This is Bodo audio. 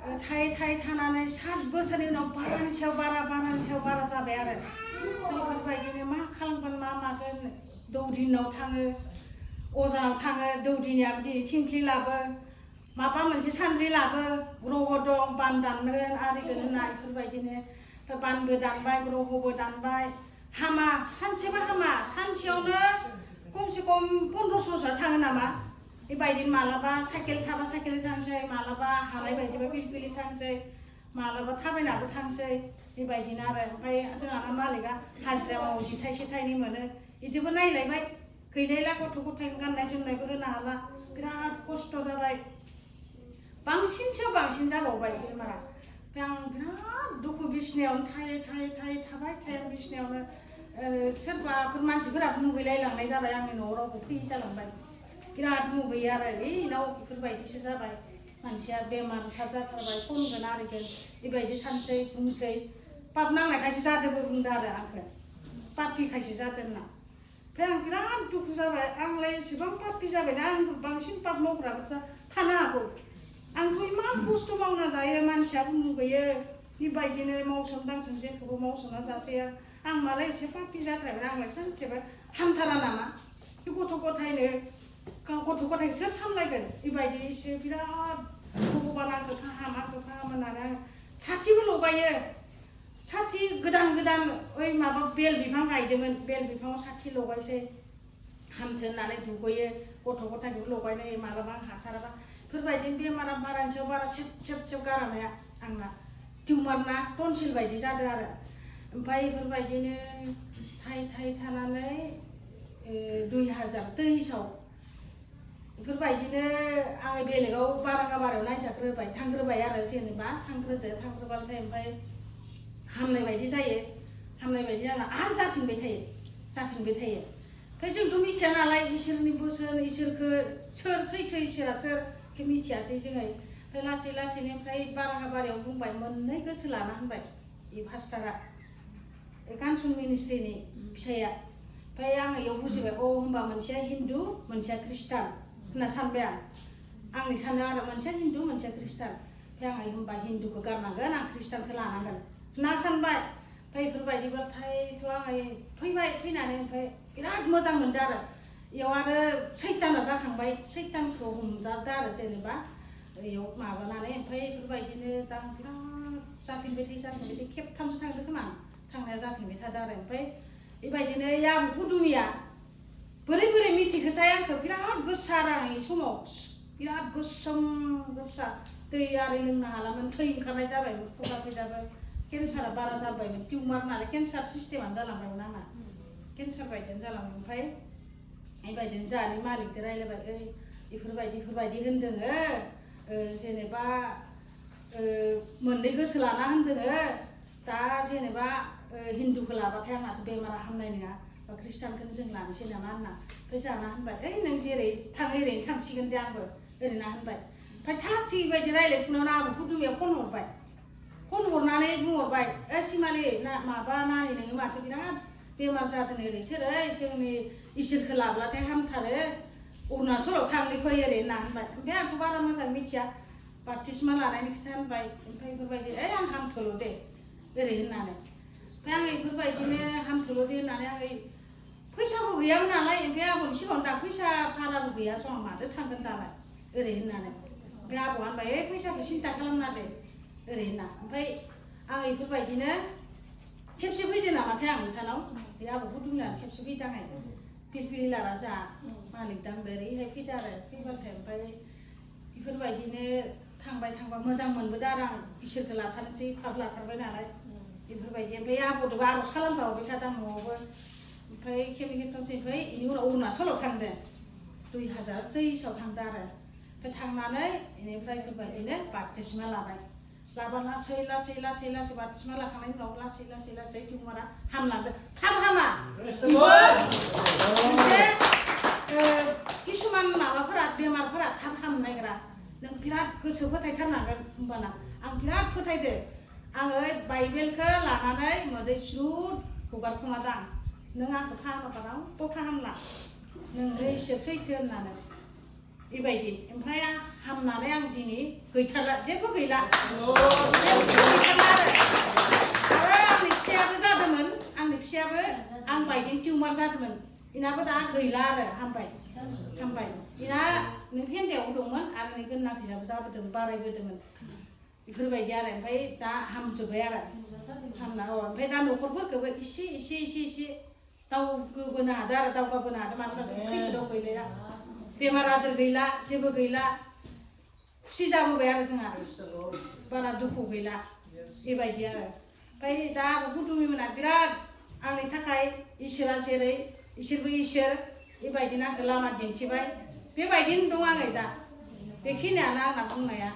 थायै थानानै 7 बोसोरनि उनाव बारानि सायाव बारा जाबाय आरो बेफोरबायदिनो मा खालामगोन मा मागोन दौदिनिनाव थाङो अजानाव थाङो दौदिनिया दिनै थिंख्लि लाबो माबा मोनसे सान्द्रि लाबो ग्रह दं बान दानगोन आरिगोन होनना बेफोरबायदिनो बानबो दानबाय ग्रहबो दानबाय हामा सानसेबो हामा सानसेयावनो खमसे खम 1500सो थाङो नामा बेबायदिनो मालाबा साइकेल थाबा साइकेल थांसै मालाबा हानाय बायदिबा पिलपिलि थांसै मालाबा थाबायनाबो थांसै बेबायदिनो आरो ओमफ्राय जोंहाना मालिका हाजिरा मावो 10 थाइसे थाइनै मोनो बिदिबो नायलायबाय गैलायला गथ' गथायनि गाननाय जोमनायबो होनो हाला बिराद खस्थ' जाबाय बांसिनसो बांसिन जाबावबाय बेमारा ओमफ्राय आं बिराद दुखु बिसिनायावनो थाबाय बिसिनायावनो सोरबाफोर मानसिफोराबो मुगैलायलांनाय जाबाय आंनि न'आव रावबो फैयि जालांबाय बिराद मुगैयो आरो इनाव बेफोरबायदिसो जाबाय मानसिया बेमार जाथारबाय समगोन आरिगोन बेबायदि सानसै बुंसै पाप नांनायखायसो जादोंबो बुंदों आरो आंखौ पापिखायसो जादों होनना ओमफ्राय आं बिराद दुखु जाबाय आंलाय एसेबां पापि जाबायना आं बांसिन पाप मावग्राबो थानो हागौ आंथ' इमान खस्थ' मावना जायो मानसियाबो मुगैयो बेबायदिनो मावसोम दांसोम जेखौबो मावसोमना जासै आं मालाय एसे पापि जाथारबाय आंलाय सानसेबो हामथारा नामा बे गथ' गथायखौ सोर सामलायगोन बेबायदिसो बिराद भगबान आंखौ फाहाम होननानै आं साथिबो लगायो साथि गोदान ओइ माबा बेल बिफां गायदोंमोन बेल बिफाङाव साथि लगायसै हामथो होननानै दुगैयो गथ' गथायखौबो लगायनो मालाबा आं हाथाराबा बेफोरबायदिनो बेमारा बारानि सायाव बारा सेब गारामाया आंना टिउमार ना टनसिल बायदि जादों आरो ओमफ्राय बेफोरबायदिनो थायै थानानै 2023आव बेफोरबायदिनो आङो बेलेगाव बारागाबारियाव नायजाग्रोबाय थांग्रोबाय आरो जेनेबा थांग्रोबाथाय ओमफ्राय हामनाय बायदि जायो हामनाय बायदि जाना आरो जाफिनबाय थायो ओमफ्राय जोंथ' मिथिया नालाय इसोरनि बोसोन इसोरखौ सोर सैथो इसोरा सोर बेखौ मिथियासै जोङो ओमफ्राय लासैनो ओमफ्राय बारागाबारियाव बुंबाय मोननै गोसो लाना होनबाय बे पास्टारा कानसन मिनिस्ट्रिनि फिसाया ओमफ्राय आङो बेयाव बुजिबाय होनबा मोनसेया हिन्दु मोनसेया ख्रिस्टान होनना सानबाय आंनि साननायाव आरो मोनसेया हिन्दु मोनसेया ख्रिस्टान ओमफ्राय आङो होनबा हिन्दुखौ गारनांगोन आं ख्रिस्टानखौ लानांगोन होनना सानबाय ओमफ्राय बेफोरबायदिबाथायथ' आङो फैनानै ओमफ्राय बिराद मोजां मोनदों आरो बेयाव आरो सैताना जाखांबाय सैतानखौ हमजादों आरो जेनेबा बेयाव माबानानै ओमफ्राय बेफोरबायदिनो दा बिराद जाफिनबाय थायो खेबथामसो थांदों खोमा थांनाया जाफिनबाय थादों आरो ओमफ्राय बेबायदिनो आबौ खुदुमिया बोरै मिथिखोथाय आंखौ बिराद गोसा आरो आं समाव बिराद गोसा दै आरि लोंनो हालामोन थै ओंखारनाय जाबायमोन खुगा फैजाबो केन्सारा बारा जाबायमोन टिउमार नालाय केन्सार सिस्टेमानो जालांबायमोन आंना केन्सार बायदियानो जालांबाय ओमफ्राय बेबायदिनो जोंहानि मालिकजों रायज्लायबाय बेफोरबायदि होनदोङो जेनेबा मोननै गोसो लाना होनदोङो दा जेनेबा हिन्दुखौ लाबाथाय आंहाथ' बेमारा हामनाय नङा ख्रिस्टानखौनो जों लानोसै नामा होनना ओमफ्राय जाना होनबाय नों जेरै थाङो ओरैनो थांसिगोन दे आंबो ओरैना होनबाय ओमफ्राय थाग थिग बेबायदि रायज्लायफुनायावनो आबौ खुदुमियाव फन हरनानै बुंहरबाय सिमालि माबा नानि नोङो माथो बिराद बेमार जादों ओरै जोंनि इसोरखौ लाब्लाथाय हामथारो अरुणाचलाव थांनो फै ओरै होनना होनबाय ओमफ्राय आंथ' बारा मोजां मिथिया बाप्तिस्मा लानायनि खोथा होनबाय ओमफ्राय बेफोरबायदि आं हामथोल' दे ओरै होननानै ओमफ्राय आं बेफोरबायदिनो हामथोल' दे होननानै आं फैसाबो गैयामोन नालाय ओमफ्राय आबौनि सिगाङाव दा फैसा भाराबो गैया सम माथो थांगोन दालाय ओरै होननानै ओमफ्राय आबौआ होनबाय फैसाखौ सिन्था खालामना दे ओरै होनना ओमफ्राय आं बेफोरबायदिनो खेबसे फैदो नामाथाय आं नोंसानाव बे आबौ खुदुमियानो खेबसे फैदों आं पिलपिलि लारा जा मालिक दांदो ओरैहाय फैदो आरो फैबाथाय ओमफ्राय बेफोरबायदिनो थांबा मोजां मोनबोदों आरो आं इसोरखौ लाथारनोसै पाप लाथारबाय नालाय बेफोरबायदि ओमफ्राय आबौदोबो आर'ज खालामजाबाय थादों न'आवबो ओमफ्राय खेबथामसो ओमफ्राय बेनि उनाव अरुणाचलाव थांदों 2023आव थांदों आरो ओमफ्राय थांनानै बेनिफ्राय बेफोरबायदिनो बाप्तिस्मा लाबा लासै बाप्तिस्मा लाखांनायनि उनाव लासै टिउमारा हामलांदों थाब हामा किसुमान माबाफोरा बेमारफोरा थाब हामनो नागिरा नों बिराद गोसो फोथायथारनांगोन होमबाना आं बिराद फोथायदो आङो बाइबेलखौ लानानै मोदै स्रुद हगारखोमादां नों आंखौ फाहामाबा रावबो फाहामला नोंनो इसोर सैथो होननानै बेबायदि ओमफ्राय हामनानै आं दिनै गैथारला जेबो गैला गैथारला आरो आंनि फिसायाबो जादोंमोन आंनि फिसायाबो आं बायदिनो टिउमार जादोंमोन इनाबो दा गैला आरो हामबाय इना नों फेन्दायाव दंमोन आरो नै गोन्ना फैसाबो जाबोदों बारायबोदोंमोन बेफोरबायदि आरो ओमफ्राय दा हामजोब्बाय आरो हामना ओमफ्राय दा न'खरफोरखौबो एसे दावगाबोनो हादों आरो दावगाबोनो हादों मानोना जों खैफोदाव गैला बेमार आजार गैला जेबो गैला खुसि जाबोबाय आरो जोंहा बारा दुखु गैला बेबायदि आरो ओमफ्राय दा हुदुमिमोना बिराद आंनि थाखाय इसोरा जेरै इसोरबो इसोर बेबायदिनो आंखौ लामा दिन्थिबाय बेबायदिनो दं आङो दा बेखिनियानो आंना बुंनाया